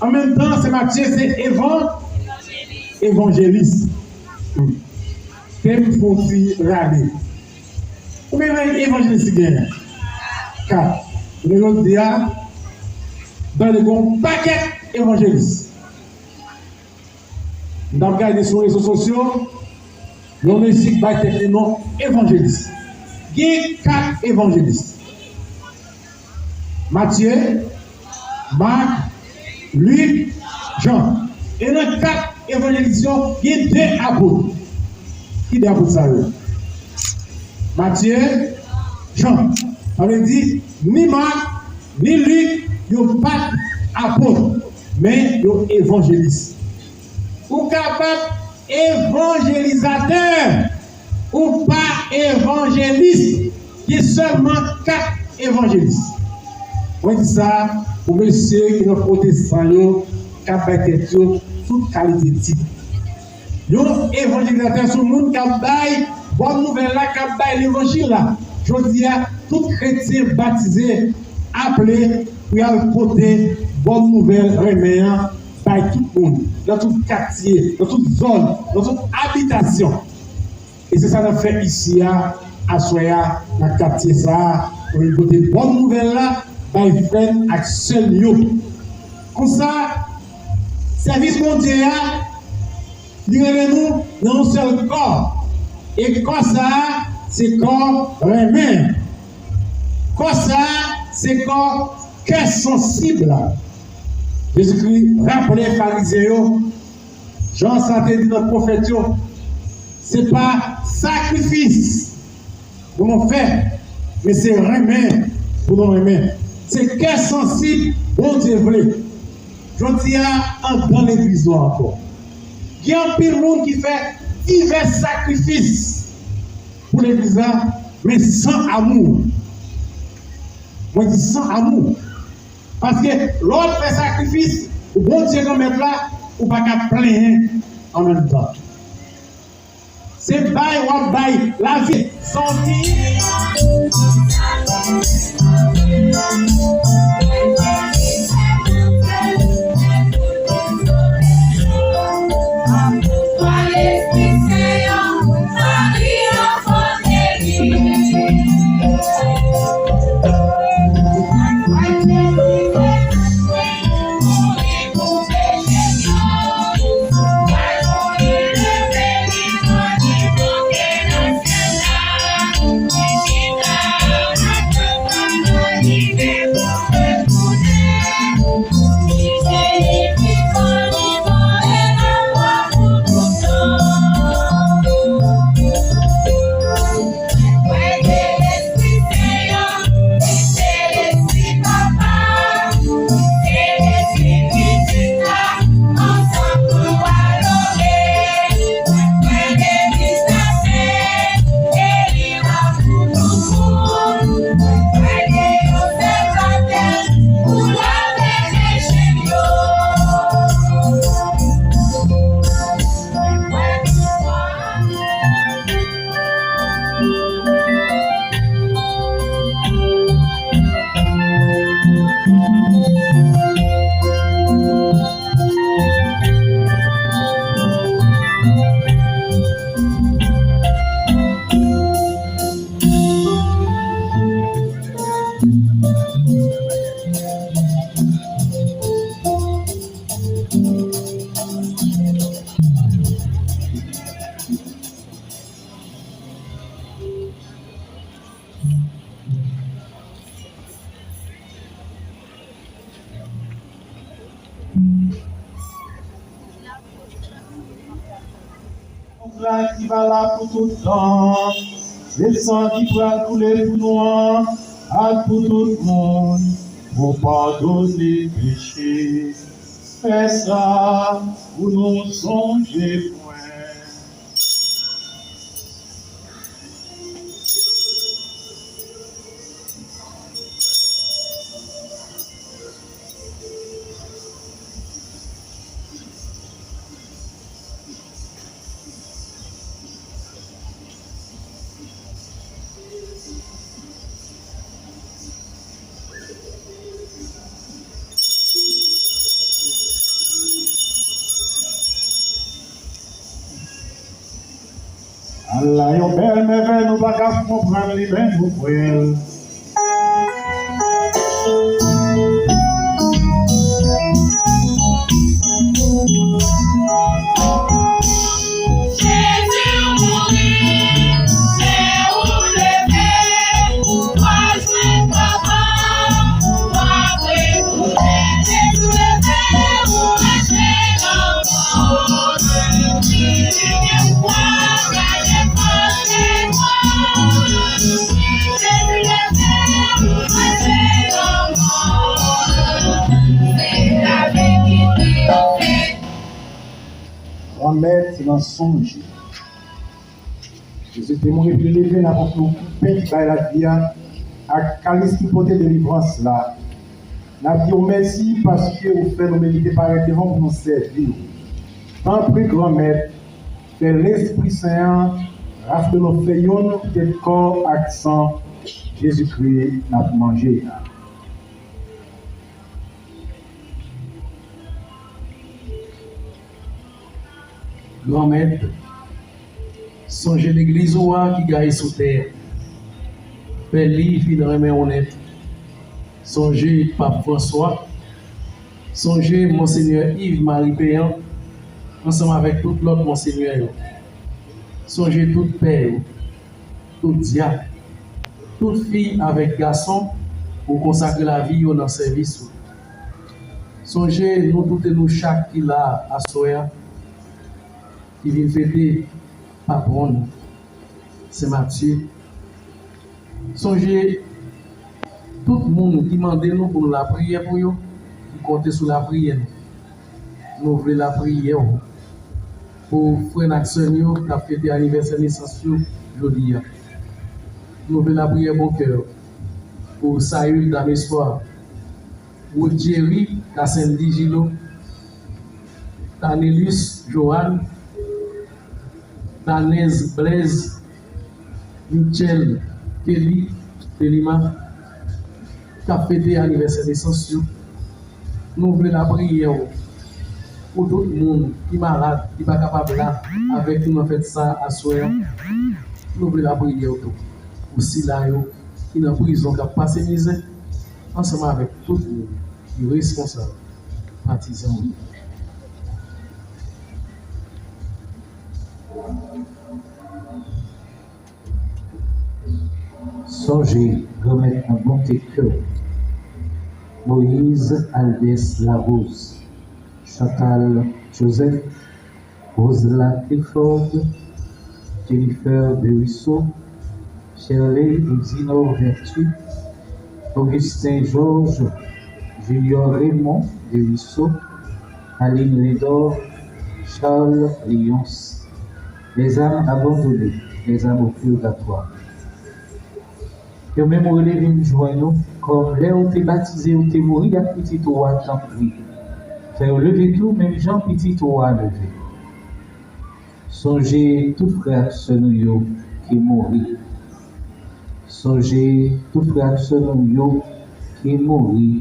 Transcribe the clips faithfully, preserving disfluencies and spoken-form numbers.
An menm tan, se Matye, se evan-, evanjelis. Hmm. Te m fè yon ti rale. Konbyen evanjelis ki genyen? Kat. Jounen jodi a, tande gen yon pakèt evanjelis. M t ap gade sou rezo sosyo, yon mesye ki bay tèt li non evanjelis. Gen kat evanjelis. Matye, Mak, Lik, Jan. E nan kat evanjelis yo, gen de apot. Ki de apot sa yo? Matye, Jan. Sa vle di, ni Mak, ni Lik, yo pa t apot, men yo evanjelis. Ou kapab evanjelizatè, ou pa evanjelis. Gen sèlman kat evanjelis. Mwen di sa pou mesye ki nan pwotestan yo, k ap bay tèt yo tout kalite tit. Yon evanjelizatè se yon moun k ap bay bòn nouvèl la, k ap bay levanjil la. Jodi a, tout kretyen batize aple pou y al pote bòn nouvèl renmen an bay tout moun, nan tout katye, nan tout zòn, nan tout abitasyon. E se sa n ap fè isi a, aswè a, nan katye sa a, pou nou pote bòn nouvèl la bay frè n ak sè n yo. Konsa, sèvis Bondye a, li rele nou nan yon sèl kò. E kò sa a, se kò renmen. Kò sa a, se kò kè sansib la. Jezikri raple Farizyen yo, jan sa te di nan pwofèt yo, se pa sakrifis pou nou fè, men se renmen pou nou renmen. Se kè sansib Bondye vle. Jodi a, anndan legliz nou ankò, gen anpil moun ki fè divès sakrifis pou legliz la, men san amou. Mwen di san amou. Paske lè w ap fè sakrifis pou Bondye Granmèt la, ou pa ka plenyen an menm tan. Se bay w ap bay lavi. Santi. Kòb la ki valab pou tout tan, e san ki pral koule pou nou an, ak pou tout moun, pou padone peche. Fè sa pou nou sonje mwen. Ala yon bèl mèvèy, nou pa ka konprann li, men nou kwè l. Jezi mouri, men ou leve, w al jwenn Papa w, w ap retounen. Jezi leve, ou rete nan mò. Granmèt, se nan sonje Jezi te mouri epi li leve, n ap ofri w pen ki bay lavi a ak kalis ki pote delivrans la. N ap di w mèsi paske ou fè nou merite parèt devan w pou nou sèvi w. Tanpri, Granmèt, fè Lespri Sen an rasanble nou, fè youn poutèt kò ak san Jezikri n ap manje a. Granmèt, sonje legliz ou a ki gaye sou tè a. Pè Liv fin renmen ou nèt. Sonje Pap Franswa. Sonje Monsenyè Yves Marie Péan ansanm avèk tout lòt monsenyè yo. Sonje tout pè yo, tout dyak, tout fi avèk gason ou konsakre lavi yo nan sèvis ou. Sonje nou tout e nou chak ki la a aswè a, ki vin fete patwon nou, Sen Matye. Sonje tout moun ki mande nou pou n lapriyè pou yo, ki konte sou lapriyè nou. Nou vle lapriyè w pou frè n ak sè n yo k ap fete anivèsè nesans yo jodi a. Nou vle lapriyè bon kè w pou Sayil Dameswa, Wood Jerry, Kasendi Jilo, Tanelus Johan, Danez Blaise, Mitchell Kelly Delima, k ap fete anivèsè nesans yo. Nou vle lapriyè w pou tout moun ki malad, ki pa kapab la avèk nou nan fèt sa a aswè a. Nou vle lapriyè w tou pou sila yo ki nan prizon, k ap pase mizè, ansanm avèk tout moun ki responsab, patizan yo. Sonje, Granmèt, nan bonte kè w, Moïse Albès Larose, Chantal Joseph, Rosela Clifford, Jennifer Berusso, Shirley Oudinor Vertu, Augustin Georges, Junior Raymond Berusso, Aline Lindor, Charles Léonce. Les âmes abandonnées, les âmes au purgatoire. Yo menm ou rele vin jwenn ou, kòm lè ou te batize, ou te mouri ak pitit ou a, tanpri, fè yo leve tou, menm jan pitit ou a leve. Sonje tout frè ak sè nou yo ki mouri. Sonje tout frè ak sè nou yo ki mouri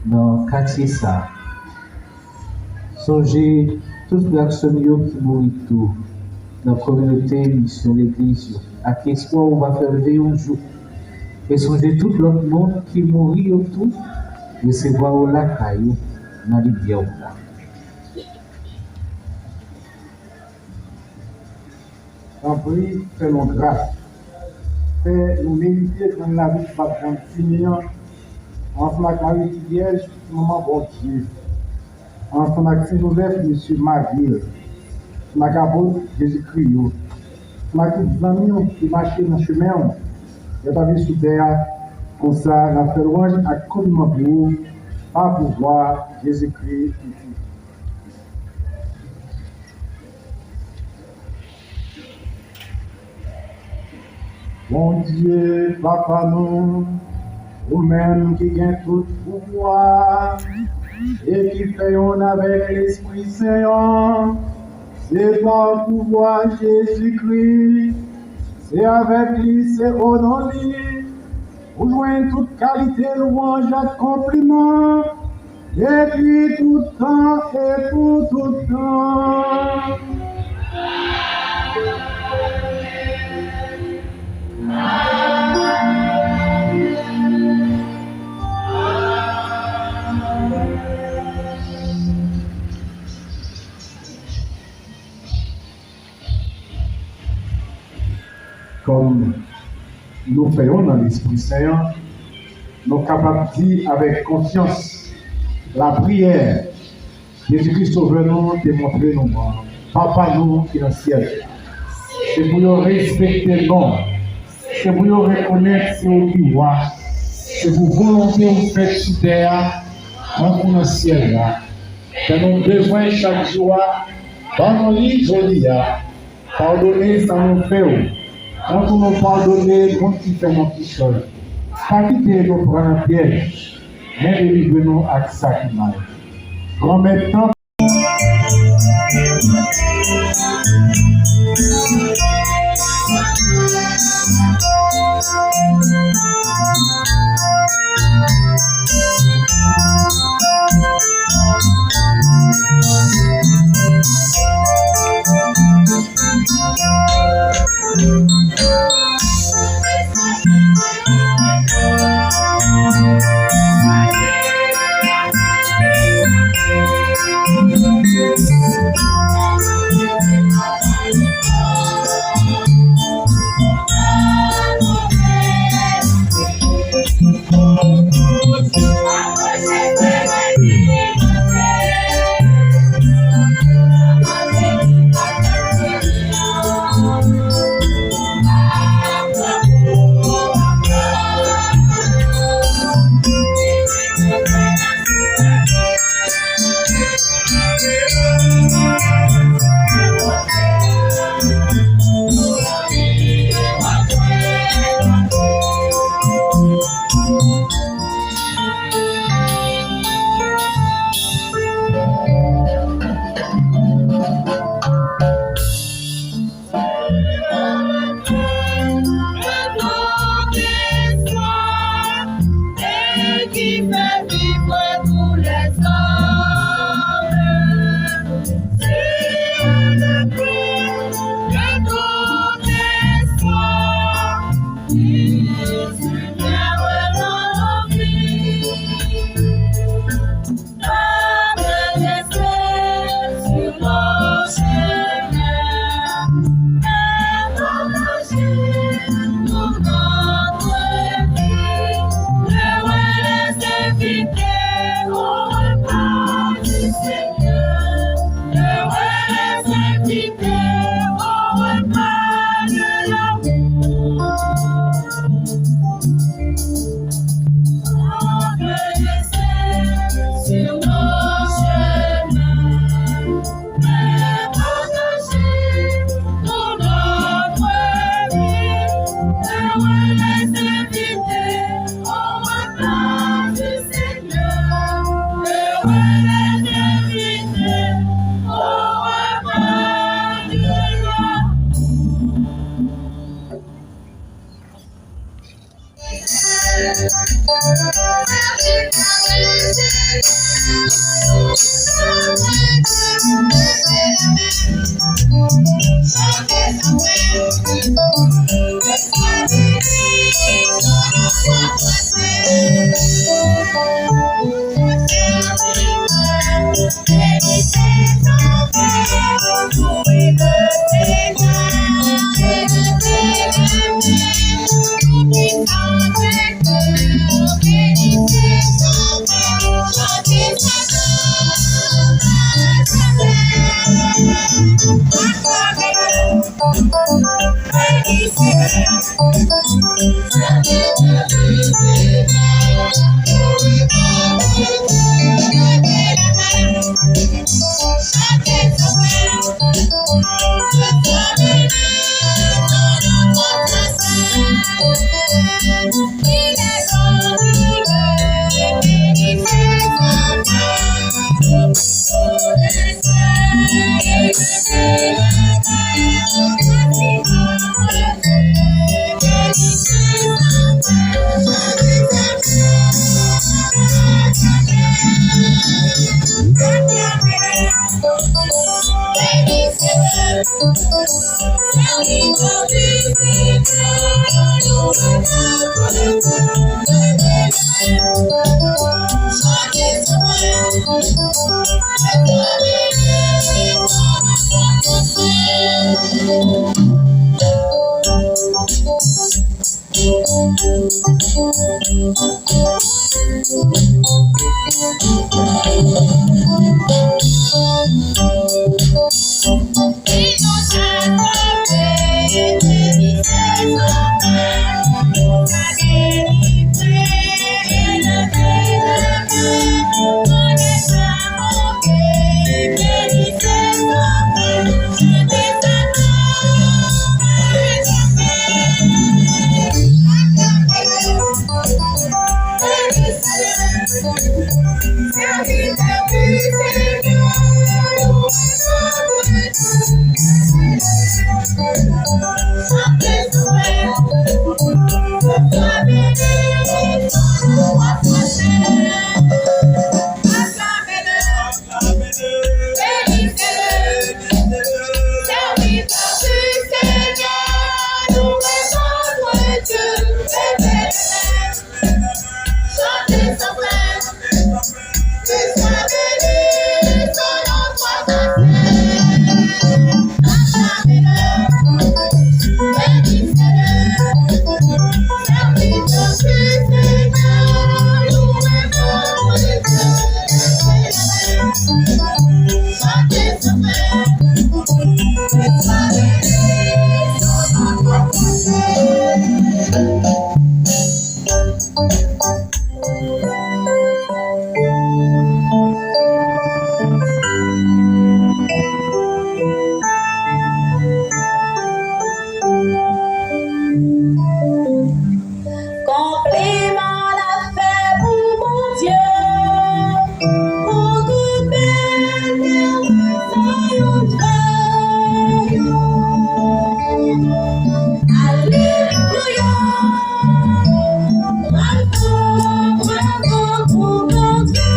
nan katye sa a. Sonje tout frè ak sè nou yo ki mouri tou nan kominote misyon legliz yo, ak espwa ou va fè leve yon jou. E sonje tout lòt moun ki mouri yo tou, resevwa yo lakay ou nan limyè ou la. Tanpri, fè nou gras. Fè nou merite jwenn lavi ki p ap janm fini an, ansanm ak Mari Ti Vyèj, Pitit Manman Bondye, ansanm ak Sen Jozèf, mesye mari l, ansanm ak apot Jezikri yo, ansanm ak tout zanmi w ki mache nan chemen w lè w t ap viv sou tè a. Konsa, n ap fè lwanj ak konpliman pou ou, pa pouvwa Jezikri, Pitit. Bondye, Papa nou, ou menm ki gen tout pouvwa e ki fè youn avèk Lespri Sen an, se pa pouvwa Jezikri, se avèk li, se o non li, ou jwenn tout kalite lwanj ak konpliman, depi tout tan e pou tout tan. Kòm nou fè yonn nan Lespri Sen an, nou kapab di avèk konfyans, lapriyè Jezikri Sovè nou te montre nou an, Papa nou ki nan syèl. Se pou yo respekte non, se pou yo rekonèt se ou ki wa, se pou volonte ou fèt sou tè a, tankou nan syèl la. Fè nou bezwen chak jou a, ban nou li jodi a. Padone sa nou fè w, tankou nou padone moun ki fè nou kichòy. Pa kite nou pran nan pyèj, men delivre nou ak sa ki mal. Granmèt tan. Konpliman n ap fè pou Bondye, pou tout bèl mèvèy sa yo fè yo. Alelouya, bravo, bravo pou Bondye.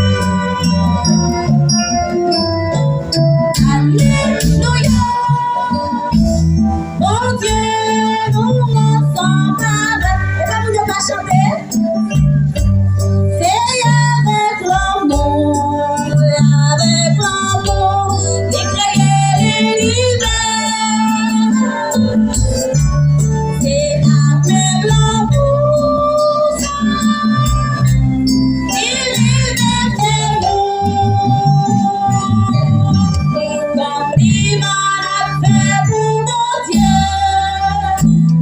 Alelouya. Bondye nou an san parèy. E pa moun yo pa chante? Se avèk lanmou, avèk lanmou, li kreye linivè. Se ak menm lanmou sa. Konpliman n ap fè pou Bondye,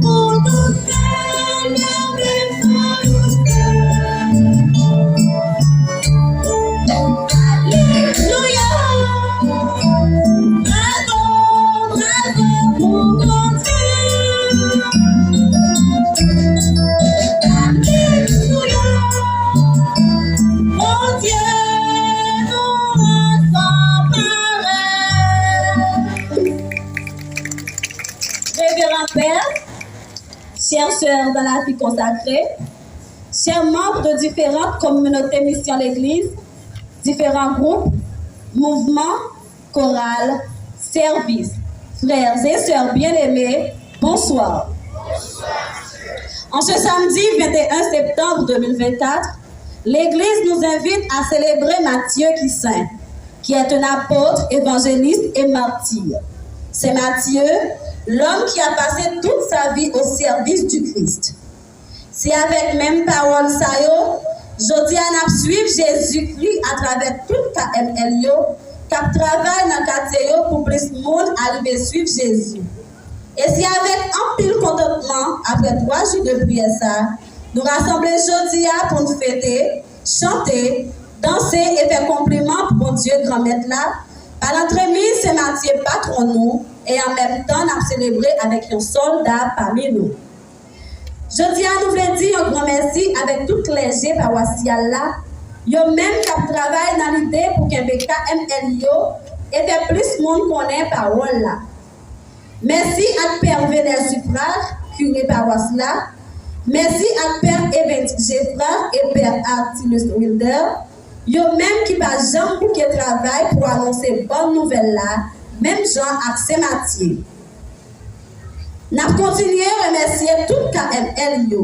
pou tout bèl mèvèy sa l fè. Alelouya, bravo, bravo pou Bondye. Alelouya. Bondye nou an san parèy. Révérend Père, chères sœurs dans la vie consacrée, chers membres de différentes communautés Mission Legliz, différents groupes, mouvements, chorale, service. Frères et sœurs bien-aimés, bonsoir. En ce samedi vingt et un septembre deux mille vingt-quatre, l'Église nous invite à célébrer Matthieu qui saint, qui est un apôtre, évangéliste et martyr. Saint Matthieu, l'homme qui a passé toute sa vie au service du Christ. Se avèk menm pawòl sa yo, jodi a n ap swiv Jezikri atravè tout K M L yo, k ap travay nan katye yo pou plis moun arive swiv Jezi. E se avèk anpil kontantman, apre twa jou de priyè sa, nou rasanble jodi a pou n fete, chante, danse e fè konpliman pou Bondye Granmèt la, pa lantremen Sen Matye patwon nou, e an menm tan n ap selebre avèk yon sòlda pami nou. Jodi a, nou vle di yon gran mèsi avèk tout klèje pawasyal la, yo menm k ap travay nan lide pou kenbe K M L yo e fè plis moun konnen pawòl la. Mèsi ak Pè Venel Suffrard, kire pawas la. Mèsi ak Pè Evens Geffrard e Pè Artilus Wilder, yo menm ki pa janm bouke travay pou anonse bòn nouvèl la, menm jan ak Sen Matye. N ap kontinye remèsye tout K M L yo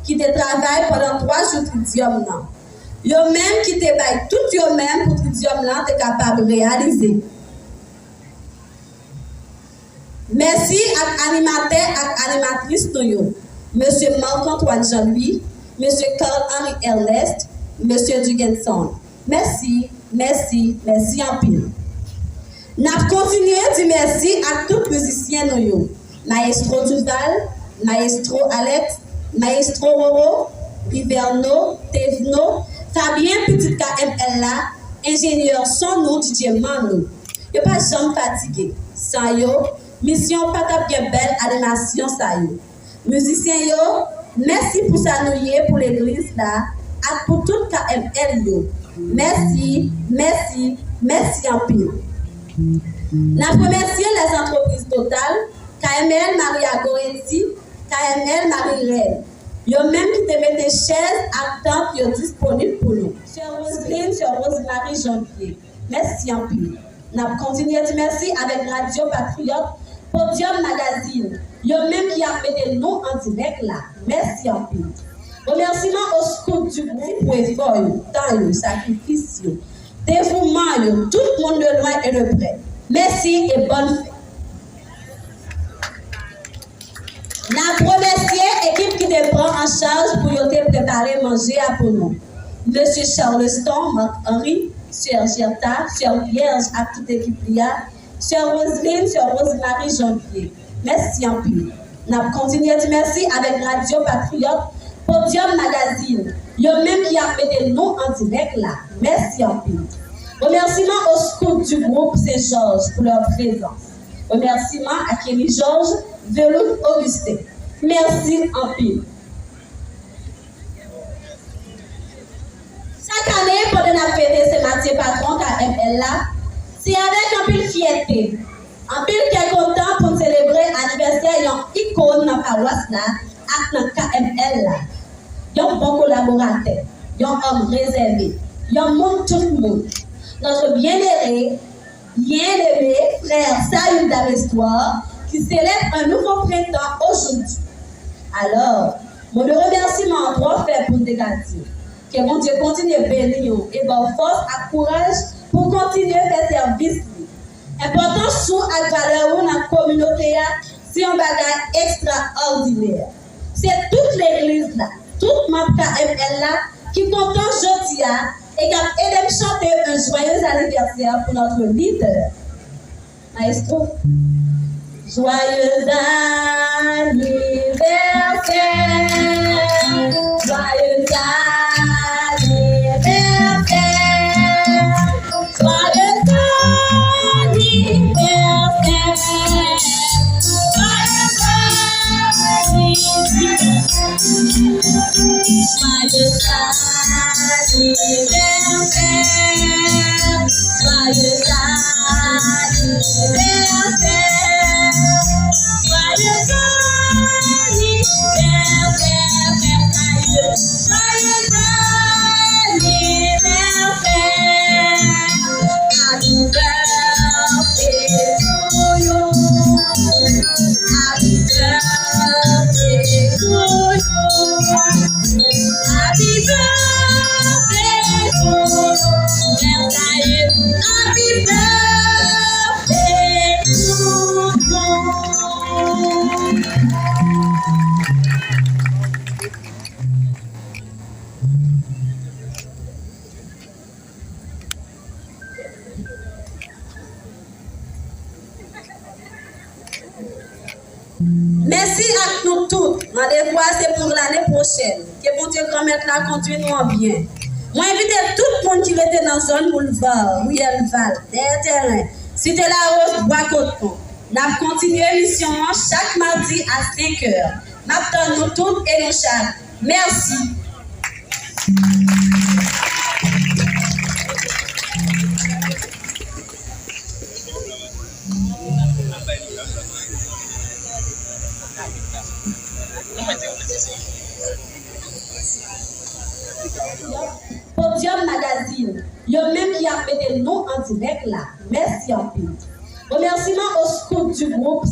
ki te travay pandan twa jou tridyòm nan. Yo menm ki te bay tout yo menm pou tridyòm lan te kapab reyalize. Mèsi ak animatè ak animatris nou yo, Mesye Marc Antoine Jean Louis, Mesye Carl Henry Ernest, Mesye Dugenson. Mèsi, mèsi, mèsi anpil. N ap kontinye di mèsi ak tout mizisyen nou yo, Mayestwo Duval, Mayestwo Alex, Mayestwo Roro, Piverno, Tevno, Fabien, pitit K M L la, enjenyè son nou, D J Manno. Yo pa janm fatige. San yo, misyon pa t ap gen bèl animasyon sa yo. Mizisyen yo, mèsi pou sa nou ye pou legliz la ak pou tout K M L yo. Mèsi, mèsi, mèsi anpil. N ap remèsye lèzantrepriz Total, K M L Maria Goretti, K M L Marie Reine. Yo menm ki te mete chèz ak tant yo disponib pou nou. Sè Roseline, Sè Rosemary Janvier. Mèsi anpil. N ap kontinye di mèsi avèk Radyo Patriyòt, Podium Magazine, yo menm ki ap mete nou an dirèk la. Mèsi anpil. Remèsiman o scout du groupe pou efò yo, tan yo, sakrifis yo, devouman yo, tout moun de lwen e de prè. Mèsi e bòn fèt. N ap remèsye ekip ki te pran an chaj pou yo te prepare manje a pou nou. Mesye Charleston Marc Henry, Sè Gerta, Sè Vierge ak tout ekip li a, Sè Roseline, Sè Rosemary Janvier. Mèsi anpil. N ap kontinye di mèsi avèk Radyo Patriyòt, Podium Magazine, yo menm ki ap mete nou an dirèk la. Mèsi anpil. Remèsiman o scout du groupe Saint Georges pour leur présence. Remèsiman a Kenny Georges, Veloute Augustin. Mèsi anpil. Chak ane, pandan n ap fete Sen Matye, patwon K M L la, se avèk anpil fyète, anpil kè kontan pou n selebre anivèsè yon ikòn nan pawas la ak nan K M L la. Yon bon kolaboratè, yon òm rezève, yon moun tout moun. Notre bien-aimé, bien-aimé frère Saül Damessoir, qui célèbre un nouveau printemps aujourd'hui. Alors, mo de remèsiman an twò fè pou n te ka di. Ke Bondye kontinye beni w e ba w fòs ak kouraj pou w kontinye fè sèvis li. Enpòtans ou ak valè ou nan kominote a se yon bagay ekstraòdinè. Se tout legliz la, tout manm K M L la ki kontan jodi a e k ap ede m chante un joyeux anniversaire pour notre leader. Maestro. Joyeux anniversaire, joyeux anniversaire, joyeux anniversaire, joyeux anniversaire, joyeux anniversaire. Joyeux anniversaire, joyeux anniversaire, joyeux anniversaire. Happy birthday to you. Happy birthday to you. Happy birthday to you. Happy birthday to you. Mèsi ak nou tout. Randevou a se pou lane pwochèn. Ke Bondye Granmèt la kondui nou an byen. Mwen envite tout moun ki rete nan zòn Boulva, Riyèl Val, Dèyè Tèren, Site Lawòs, Bwa Koton. N ap kontinye emisyon an chak madi a senk è. M ap tann nou tout e nou chak. Mèsi. Podium Magazine, yo menm ki ap mete nou an dirèk la. Mèsi anpil. Remèsiman o scout du groupe.